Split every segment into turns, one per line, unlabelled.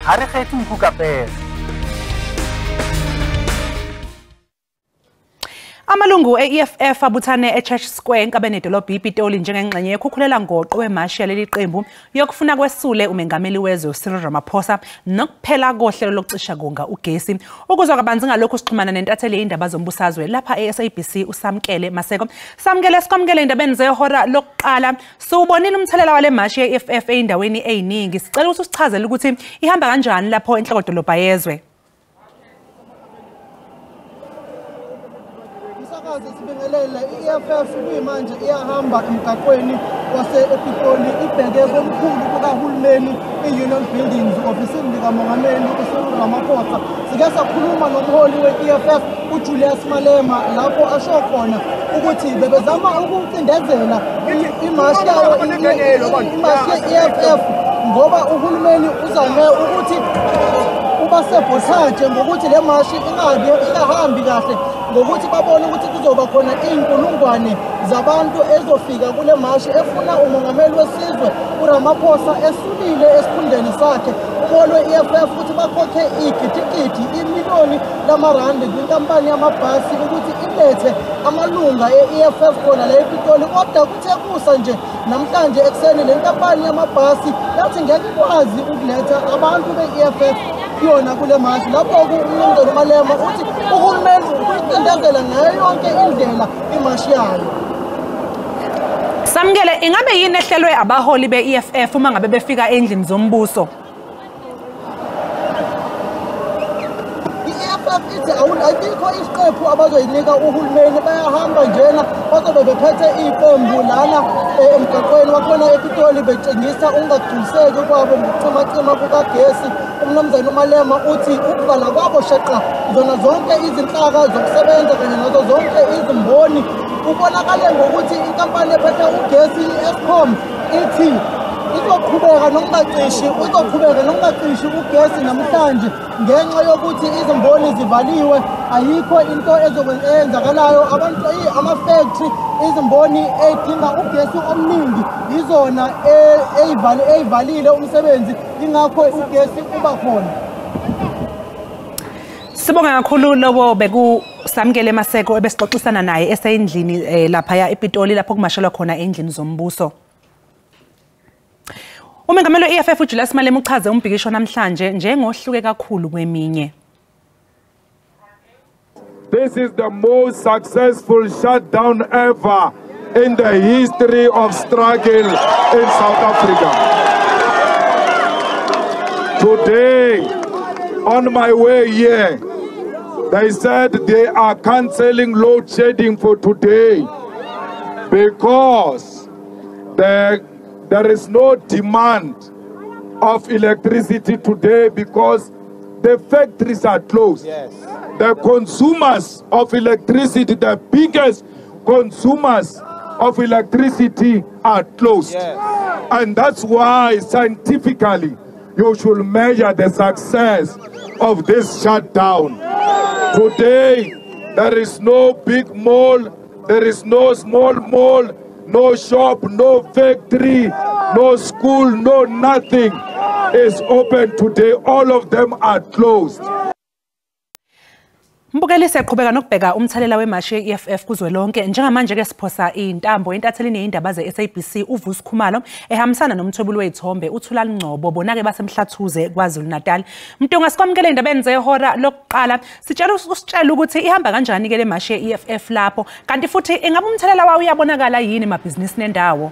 Ha re kgethe nku ka pere.
Amalungu e-EFF abuthane e-Church Square enkabeni edolobha iPitoli njengengxenye yokukhululela ngoqo wemashi yaleli qembu yokufuna kwesule umengameli wezwe Cyril Ramaphosa nokuphela kohlelo lokucisha konga ugesi. Ukuzwa kabanzi ngalokhu sixhumana nentatheli yeindaba zombusazwe lapha e-SABC uSamkele Maseko. Samkele, sikwamukele indabeni zehora lokuqala. Siwubonile umthelela wale mashi ye-EFF eyindaweni eziningi. Sicela ukuthi usichazele ukuthi ihamba kanjani lapho enhlokodolobha yezwe.
Sibingelele, i-EFF kuyimanje iyahamba emgaqweni wase-ePitoli ibheke komkhulu kukahulumeni i-Union Buildings ofisini likamongameli uCyril Ramaphosa. Sike sakhuluma nomholi we-EFF uJulius Malema lapho asho khona ukuthi bebezama ukucindezela imashi yayo ye-EFF ngoba uhulumeni uzame ukuthi ubasebhosaje ngokuthi le mashi ingahambi kahle, ngokuthi babone ukuthi kuzoba khona iy'nkulungwane zabantu ezofika kule mashi efuna umongameli wesizwe uRamaphosa esulile esikhundleni sakhe. Umholi we-EFF ukuthi bakhokhe igidigidi imiliyoni lamarandi kwinkampani yamabhasi ukuthi ilethe amalunga e-EFF khona la ePitoli, kodwa kuthe kusa nje namhlanje ekuseni le nkampani yamabhasi yathi ngeke ikwazi ukuletha abantu be-EFF kuyona kule mashi. Lapho-ke umnumzane uMalema uthi uhulumeni uyicindezela ngayo yonke indlela imashi yayo.
Samkele, ingabe yini ehlelwe abaholi be-EFF uma ngabe befika endlini zombuso?
I-EFF ithi ayikho isiqephu abazoyinika uhulumeni, bayahamba njena bazobe bephethe iqembu lana emgaqweni wakhona ePitoli betshengisa ukungagculiseki kwabo ngokucimacima kukagesi. Umnumzane uMalema uthi ukuvala kwabo sheqa zona zonke izinhlaka zokusebenza kanye nazo zonke izimboni kubonakale ngokuthi inkampani ephethe ugesi i-Eskom ithi izoqhubeka nokungacishi ugesi namhlanje ngenxa yokuthi izimboni zivaliwe, ayikho into eyenzakalayo. Abantu ama-factory, izimboni ey'dinga ugesi omningi yizona eyivalile umsebenzi, ingakho ugesi uba khona.
Sibonga kakhulu lobo bekuSamkele Maseko ebesixoxisana naye esendlini laphaya ePitoli lapho kumashelwa khona endlini zombuso. Umengameli we-EFF uJulius Malema uchaze umbhikisho namhlanje njengohluke kakhulu kweminye.
This is the most successful shutdown ever in the history of struggle in South Africa. Today, on my way here, they said they are cancelling load shedding for today because there is no demand of electricity today because the factories are closed.
Yes.
The consumers of electricity, the biggest consumers of electricity are closed.
Yes.
And that's why scientifically you should measure the success of this shutdown. Today, there is no big mall, there is no small mall, no shop, no factory, no school, no nothing is open today. All of them are closed.
Mbukeli, siyaqhubeka nokubheka umthelela wemashi ye-EFF kuzwelonke. Njengamanje ke siphosa intambo entathelini yeindaba ze-SABC uVusi Khumalo ehambisana nomthwebuli wezithombe uThulani Ngcobo, bona-ke basemhlathuze KwaZulu-Natal. Mntunga, sikwamukele endabeni zehora lokuqala. Sitshela usitshela ukuthi ihamba kanjani ke le mashi ye-EFF lapho, kanti futhi ingabe umthelela wawo uyabonakala yini emabhizinisini endawo?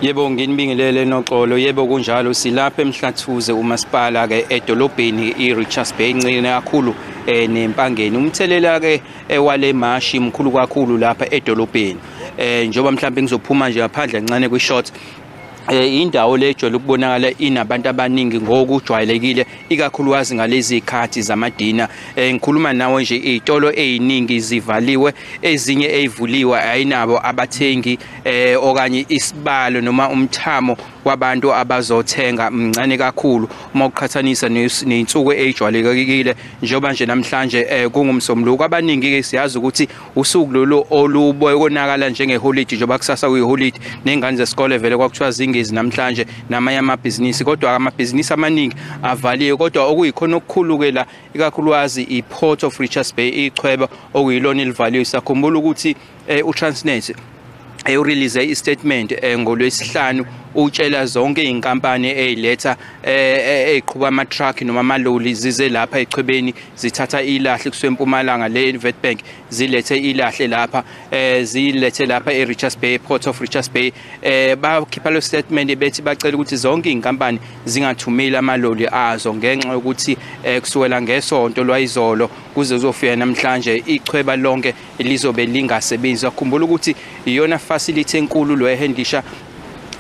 Yebo, nginibingelele noxolo. Yebo, kunjalo, silapha eMhlathuze umasipala ke edolobheni iRichards Bay, incane kakhulu nempangeni. Umthelela ke wale mashi mkhulu kakhulu lapha edolobheni. Njengoba mhlawumbe ngizophuma nje ngaphandle kancane kwi-shot, indawo lejwayele ukubonakala inabantu abaningi ngokujwayelekile, ikakhulukazi ngalezi zikhathi zamadina. Ngikhuluma nawe nje izitolo eziningi zivaliwe, ezinye ezivuliwe ayinabo abathengi okanye isibalo noma umthamo wabantu abazothenga mncane kakhulu uma uqhathanisa nezinsuku ezijwayelekile, njengoba nje namhlanje kungumsombuluko. Abaningi ke siyazi ukuthi usuku lolu olubonakala njengeholide, njengoba kusasa kuyiholide nengane zesikole vele kwakuthiwa zingezi namhlanje namanye amabhizinisi, kodwa amabhizinisi amaningi avaliwe. Kodwa okuyikhona okukhulu ke la ikakhulukazi i-Port of Richards Bay, ichweba okuyilona elivaliwe. Sakhumbula ukuthi uTransnet urelease i-statement ngolwesihlanu utshela zonke izinkampani eziletha eziqhuba ama-truck noma amaloli zize lapha echwebeni zithatha ilahle kusuka eMpumalanga le Witbank, zilethe ilahle lapha, zilethe lapha e-Richards Bay, Port of Richards Bay. Bakhipha lo statement bethi bacela ukuthi zonke izinkampani zingathumeli amaloli azo ngenxa yokuthi kusukela ngesonto lwayizolo kuze kuzofika namhlanje ichweba lonke lizobe lingasebenzi. Akhumbula ukuthi iyona facility enkulu lo ehandlisha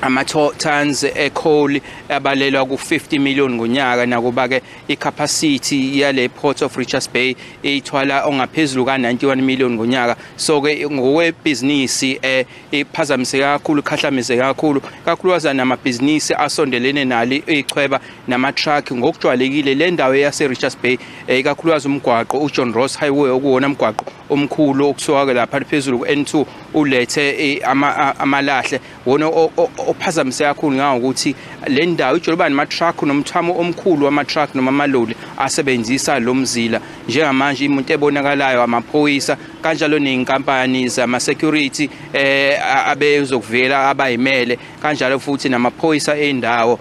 ama-tons e-coal abalelwa ku-50 million ngonyaka, nakuba-ke i-capacity yale Port of Richards Bay ithwala ongaphezulu ka-91 million ngonyaka. So-ke ngokwebhizinisi iphazamise kakhulu, ikhahlameze kakhulu, kakhulukazi namabhizinisi asondelene nalo ichweba nama-truck. Ngokujwayelekile le ndawo yase-Richards Bay, ikakhulukazi umgwaqo uJohn Ross Highway okuwona umgwaqo omkhulu okusuka lapha phezulu ku-N2 ulethe amalahle, wona ophazamise kakhulu ngokuthi le ndawo ijoloba nama-truck nomthamo omkhulu wama-truck noma amaloli asebenzisa lo mzila. Njengamanje imuntu ebonakalayo amaphoyisa kanjalo ney'nkampani zama-security abezokuvela abayimele, kanjalo futhi namaphoyisa endawo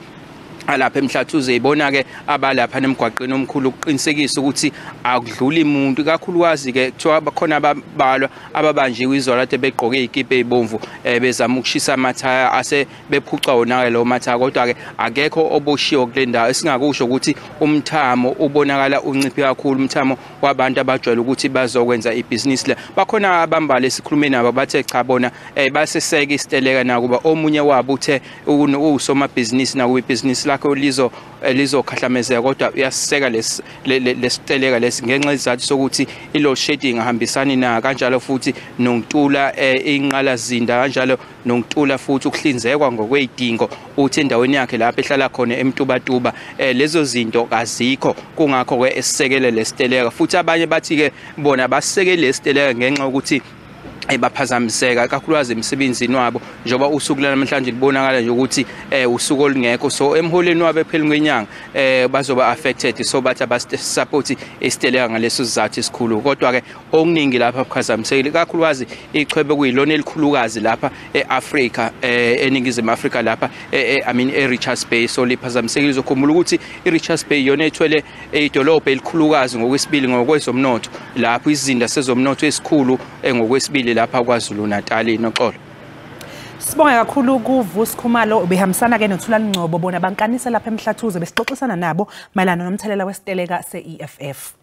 alapha eMhlathuze ibona-ke abalapha nemgwaqeni omkhulu ukuqinisekisa ukuthi akudluli muntu. Kakhulukazi-ke kuthiwa bakhona ababalwa ababanjiwe izolo kade begqoke iy'kipa ey'bomvu bezama ukushisa amathaya ase bephuca wona-ke lawo mathaya, kodwa-ke akekho oboshiwe kule ndawo. Esingakusho ukuthi umthamo ubonakala unciphe kakhulu, umthamo wabantu abajwayele ukuthi bazokwenza ibhizinisi la. Bakhona abambala esikhulumeni nabo bathe cha bona baseseke isiteleka, nakuba omunye wabo uthe uwusomabhizinisi nakuba ibhizinisi lakhe lizokhahlamezeka, kodwa uyasiseka lesiteleka lesi ngenxa yesizathu sokuthi i-load shedding ingahambisani na, kanjalo futhi nokuntula inqalazinda, kanjalo nokuntula futhi ukuhlinzekwa ngokwey'dingo. Uthi endaweni yakhe lapho ehlala khona eMtubatuba lezo zinto kazikho, kungakho-ke esisekele lesiteleka. Futhi abanye bathi-ke bona basekele lesiteleka ngenxa yokuthi baphazamiseka kakhulukazi emsebenzini wabo, njengoba usuku lanamhlanje libonakala nje ukuthi usuku olungekho, so emholweni wabo epheleni kwenyanga bazoba affected, so bathi abasupport isiteleka ngaleso sizathu esikhulu. Kodwa-ke okuningi lapha kuphazamisekile, kakhulukazi ichwebe kuyilona elikhulukazi lapha e-Afrika, eNingizimu Afrika lapha e-Richards Bay, so liphazamisekile. Uzokhumbula ukuthi i-Richards Bay iyona ethwele idolobha elikhulukazi ngokwesibili ngokwezomnotho, lapho isizinda sezomnotho esikhulu ngokwesibili lapha KwaZulu Natal. Noxolo,
sibonge kakhulu kuVusi Khumalo ubehambisana ke noThulani Ngcobo, bona bankanisa lapha eMhlathuze besixoxisana nabo mayelana nomthelela wesiteleka se-EFF.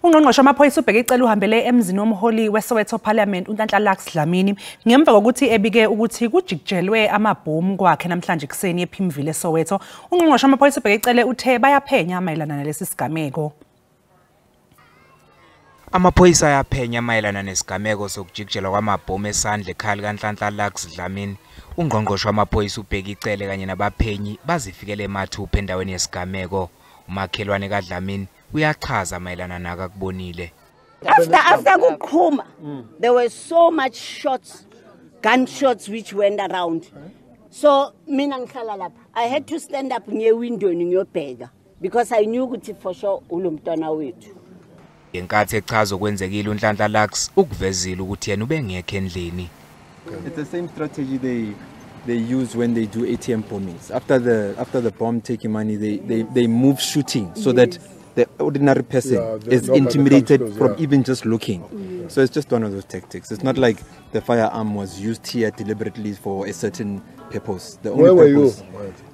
Ungqongqoshe wamaphoyisa uBheki Cele uhambele emzini womholi weSoweto Parliament uNhlanhla Lux Dlamini ngemva kokuthi ebike ukuthi kujikijelwe amabhomu kwakhe namhlanje ekuseni ePimville eSoweto. Ungqongqoshe wamaphoyisa uBheki Cele uthe bayaphenya mayelana nalesi sigameko.
Amaphoyisa ayaphenya mayelana nesigameko sokujikijelwa kwamabhomu esandla ekhaya likaNhlanhla Lux Dlamini. Ungqongqoshe wamaphoyisa uBheki Cele kanye nabaphenyi bazifikele emathupha endaweni yesigameko. Umakhelwane kaDlamini uyachaza mayelana nakakubonile.
After kuqhuma, there were so much shots, gunshots which went around. So mina ngihlala lapha, I had to stand up ngiye windowini ngiyobheka because I knew ukuthi for sure ulomntwana wethu.
Ngenkathi echaza okwenzekile uNhlanhla Lux ukuvezile ukuthi yena ubengekho endlini.
It's the same strategy they use when they do ATM bombings. After the bomb taking money, they move shooting so that the ordinary person is intimidated from even just looking. So it's just one of those tactics. It's not like the firearm was used here deliberately for a certain purpose. The only
Where were you?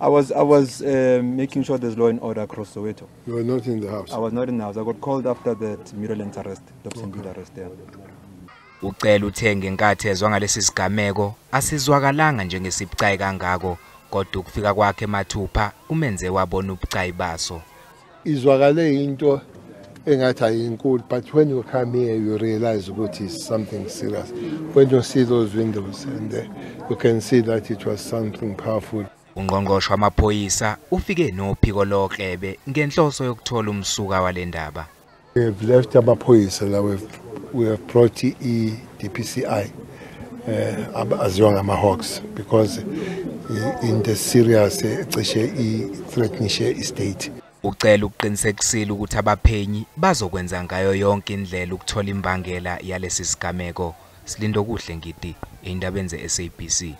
I was making sure there's law and order across Soweto.
You were not in the house?
I was not in the house. I got called after the Muralent arrest, Dobsonville arrest there.
Ucela uthe ngenkathi ezwa ngalesi sigameko asizwakalanga njengesibucayi kangako, kodwa ukufika kwakhe emathupha kumenze wabona ubucayi baso.
Izwakale into engathi ayinkulu, but when you come here you realize ukuthi is something serious. When you see those windows and you can see that it was something powerful.
Ungqongqoshe wamaphoyisa ufike nophiko loklebe ngenhloso yokuthola umsuka walendaba.
We have left amaphoyisa la, we have brought i-DPCI aziwa ngama-Hawks because in the serious cishe i-threatenishe i-state.
Ucela ukuqinisekisile ukuthi abaphenyi bazokwenza ngayo yonke indlela ukuthola imbangela yalesi sigameko. Silindokuhle Ngidi, indabeni ze-SABC.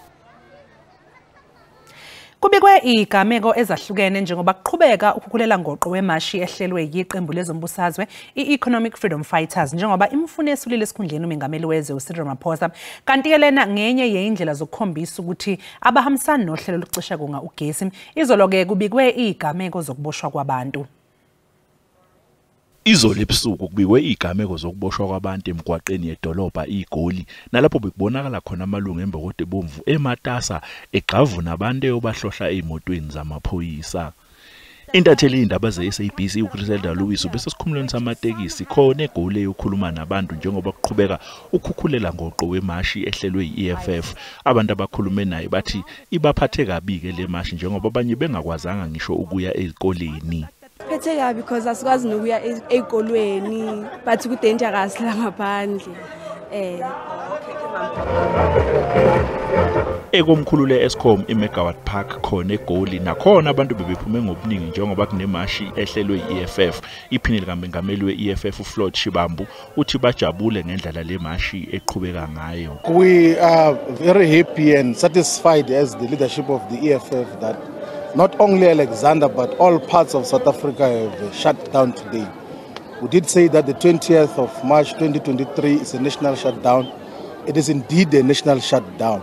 Kubikwe igameko ezahlukene njengoba kuqhubeka ukukhukhulela ngoqo wemashi ehlelwe yiqembu lezombusazwe i-Economic Freedom Fighters njengoba imfune esulile esikhundleni umengameli wezwe uCyril Ramaphosa. Kanti-ke lena ngenye yeyindlela zokukhombisa ukuthi abahambisani nohlelo lokucisha konga ugesi. Izolo-ke kubikwe igameko zokuboshwa kwabantu.
Izolo ebusuku kubikwe igameko zokuboshwa kwabantu emgwaqeni yedolobha iGoli, nalapho bekubonakala khona amalungu embokodo ebomvu ematasa egxavuna abantu eyobahlohla ezimotweni zamaphoyisa. Intatheli indaba ze-SABC uChriselda Lewis ubesesikhumulweni samatekisi khona eGoli eyokhuluma nabantu njengoba kuqhubeka ukukhukhulela ngoqo wemashi ehlelwe yi-EFF. Abantu abakhulume naye bathi ibaphathe kabi-ke le mashi njengoba abanye bengakwazanga ngisho ukuya ezikoleni.
Phethe kabi because asikwazi nokuya ey'kolweni, but ku-dangerous la ngaphandle.
Ekomkhulu le-Eskom iMegawatt Park khona eGoli nakhona abantu bebephume ngobuningi njengoba kunemashi ehlelwe yi-EFF. Iphini likamengameli we-EFF uFloyd Shibambu uthi bajabule ngendlela le mashi eqhubeka ngayo.
We are very happy and satisfied as the leadership of the EFF that not only Alexander but all parts of South Africa have shut down today. We did say that the 20th of March 2023 is a national shutdown. It is indeed a national shutdown.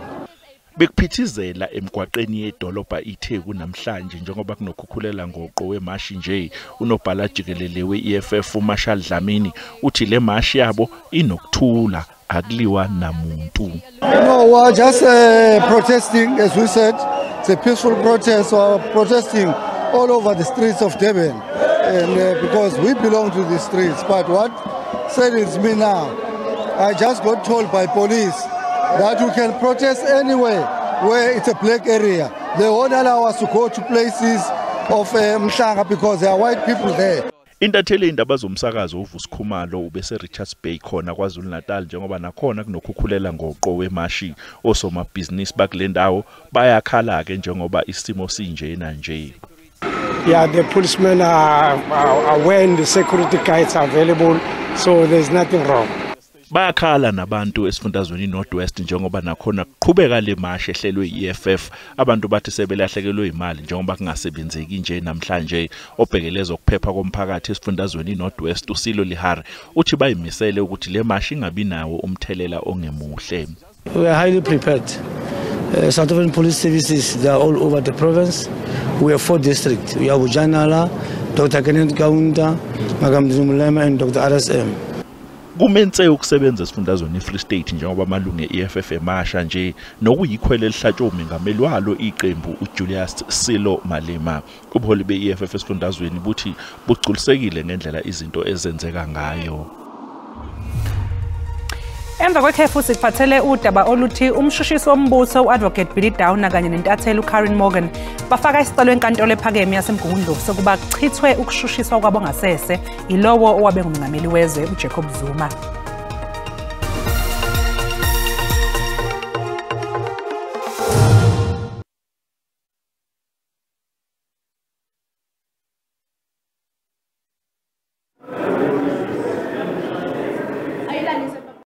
Bekuphithizela emgwaqeni yedolobha iTheku namhlanje njengoba kunokhukhulela ngoqo wemashi nje. Unobhala jikelele we-EFF uMarshall Dlamini uthi le mashi yabo inokuthula, akuliwa namuntu.
No, we are just protesting, as we said. It's a peaceful protest. We are protesting all over the streets of Durban, and because we belong to the streets. But what saddens me now, I just got told by police that we can protest anywhere where it's a black area. They won't allow us to go to places of Mhlanga because there are white people there.
Intatheli indaba zomsakazo uVusi Khumalo ubese Richards Bay khona KwaZulu Natal njengoba nakhona kunokhukhulela ngoqo wemashi. Osomabhizinisi bakule ndawo bayakhala ke njengoba isimo sinjena nje.
Yeah, the policemen are aware and the security guides are available, so there's nothing wrong.
Bayakhala nabantu esifundazweni iNorth West njengoba nakhona kuqhubeka le mashi ehlelwe yi-EFF. Abantu bathi sebelahlekelwe imali njengoba kungasebenzeki nje namhlanje. Obhekeleza ukuphepha komphakathi esifundazweni iNorth West uSilo Lihari uthi bayimisele ukuthi le mashi ingabi nawo umthelela ongemuhle.
We are highly prepared. South African Police Services, they are all over the province. We have 4 districts. We have Ujanala, Dr. Kenneth Kaunda, Magamdini Mulema and Dr. RSM.
Kumense ukusebenza esifundazweni iFree State njengoba amalungu e-EFF emasha nje nokuyikhwele elihlatshwe umengameli walo iqembu uJulius Silo Malema. Ubuholi be-EFF esifundazweni buthi bugculisekile ngendlela izinto ezenzeka ngayo.
Emva kwekhefu sikuphathele udaba oluthi umshushisi wombuso u-Advocate Billy Downer kanye nentatheli uKaren Morgan bafaka isicelo enkantolo ephakeme yaseMgungundlovu sokuba kuchithwe ukushushiswa kwabo ngasese yilowo owabe ngumengameli wezwe uJacob Zuma.